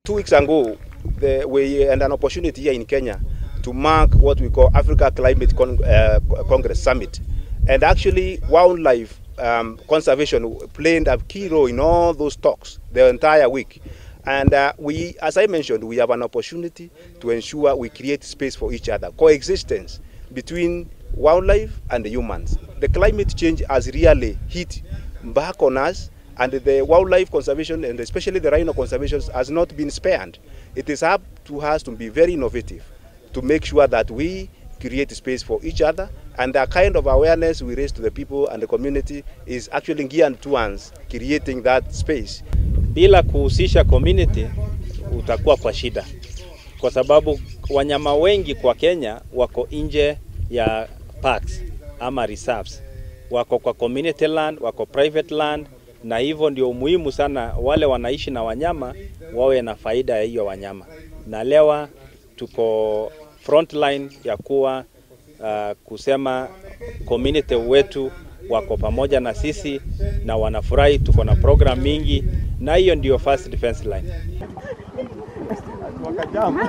2 weeks ago, we had an opportunity here in Kenya to mark what we call Africa Climate Congress Summit. And actually, wildlife conservation played a key role in all those talks the entire week. And we, as I mentioned, we have an opportunity to ensure we create space for each other, coexistence between wildlife and the humans. The climate change has really hit back on us, and the wildlife conservation and especially the rhino conservation has not been spared. It is up to us to be very innovative to make sure that we create space for each other, and the kind of awareness we raise to the people and the community is actually geared towards creating that space. Bila kuhusisha community utakuwa kwa shida, kwa sababu wanyama wengi kwa Kenya wako nje ya parks ama reserves, wako kwa community land, wako private land, na hivyo ndio umuhimu sana wale wanaishi na wanyama wawe na faida ya hiyo wanyama. Na leo tuko frontline ya kuwa kusema community wetu wako pamoja na sisi na wanafurahi. Tuko na program mingi, na hiyo ndio first defense line. Wakajam.